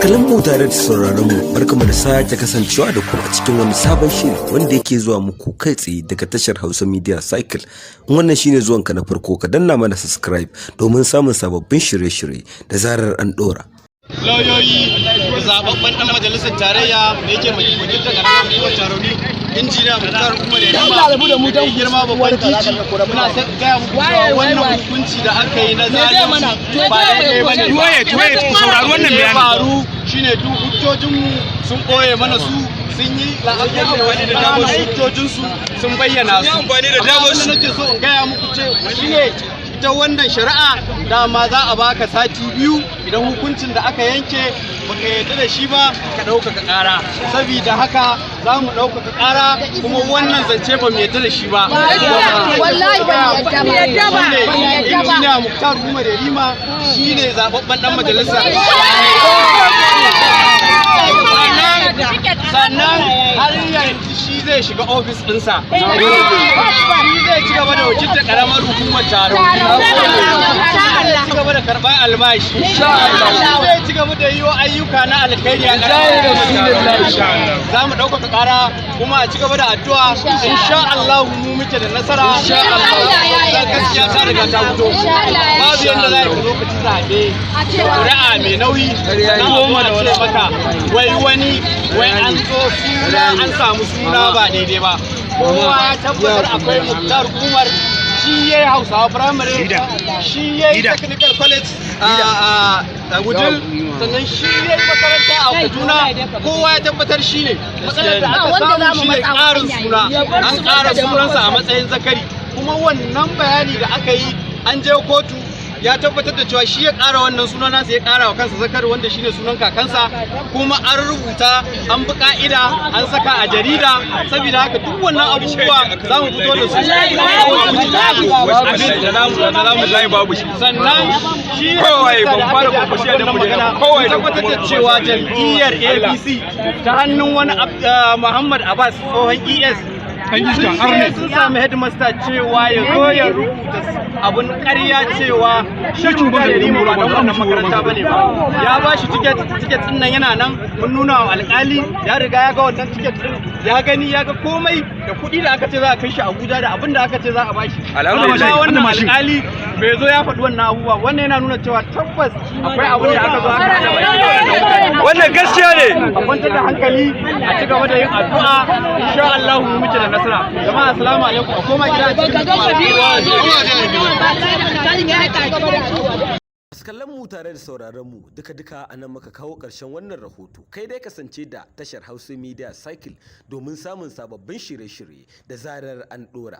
Kallon mu tare da sauraron mu, barkamu da sake kasancewa da ku a cikin wani sabon shiri wanda yake zuwa muku kai tsaye daga tashar Hausa Media Cycle. In wannan shine zuwanka na farko, ka danna mana subscribe domin samun sababbin shirye-shirye da zarar an dora. Lauyoyi, zababben dan majalisar tarayya da yake wakiltar karamar hukumar Tarauni, Injiniya Muktar Umar Yarima, girma babban titi, muna gaya muku cewa wannan hukunci da aka yi na zalunci ba daidai ba ne. Wait, wait, ku saurari wannan ya bayanin. Faru shine duk hujjojinmu sun ɓoye mana su, sun yi la'akari da damar hujjojinsu, sun bayyana su. Amfani da Amma damar abin da su. nake so in gaya muku ce shine ita wannan shari'a dama za a baka sati 2, idan hukuncin da aka yanke baka yarda da shi ba, ka ɗaukaka ƙara. Saboda haka za mu ɗaukaka ƙara, kuma wannan zance ba mu yarda da shi ba. Wallahi ba mu yadda ba. Shine Ba mu yadda ba. Injiniya Muktar Umar Yarima shine zababben dan majalisa. Sannan har yanzu shi zai shiga ofis ɗinsa, shi zai ci gaba da wakiltar karamar hukumar Tarauni, shi zai ci gaba da karɓar albashi, shi zai ci gaba da yi wa ayyuka na alkhairi a karamar hukumar Tarauni. Za mu ɗaukaka ƙara kuma a ci gaba da addu'a. Insha Allah mu muke da nasara. Allah gaskiya ta riga ta fito. Babu yadda za ka zo ka ci zaɓe ƙuri'a mai nauyi, sannan a zo a ce maka wai wani wai an zo suna an samu suna ba daidai ba. Kowa ya tabbatar akwai Muktar Umar, shi ya yi Hausawa Primary, shi ya yi Technical College a Wudil, sannan shi ya yi makaranta a Kaduna. Kowa ya tabbatar shi ne. Matsalar da aka samu shi ne ƙarin suna, an ƙara sunansa a matsayin Zakari. Kuma wannan bayani da aka yi, an je kotu, ya tabbatar da cewa shi ya ƙara wannan suna nasa, ya ƙara wa kansa Zakari, wanda shine sunan kakansa. Kuma an rubuta, an bi ka'ida, an saka a jarida. Saboda haka duk wannan abubuwa za mu fito da su. Wallahi babu shi. Sannan shi ne Kowaye da ban fara aka je aka kwakwashiya da faɗi mu magana, kowaye da tabbatar da cewa jam'iyyar APC ta hannun wani Muhammad Abbas, tsohon ES, sun sami headmaster cewa ya zo ya rubuta abun ƙarya cewa shi cutar Yarima ba dan wannan makaranta bane ba. Ya ba shi ticket. Ticket din nan yana nan, mun nuna wa alƙali, ya riga ya ga wannan ticket din, ya gani, ya ga komai da kuɗi da aka ce za a kai shi Abuja da abin da aka ce za a bashi. Alhamdulillah. Amma wannan alƙali bai zo ya faɗi wannan abubuwa. Wannan yana nuna cewa tabbas akwai abin da aka zo aka haɗa baki da wannan mutane. Wannan gaskiya ne. A kwantar da hankali, a ci gaba da yin addu'a. Insha Allah mu muke da nasara. Jama'a, assalamu alaikum. A koma gida a cikin Masu kallon mu tare da sauraron mu, duka-duka a nan muka kawo ƙarshen wannan rahoto. Kai dai kasance da tashar Hausa Media Cycle domin samun sababbin shirye-shirye da zarar an ɗora.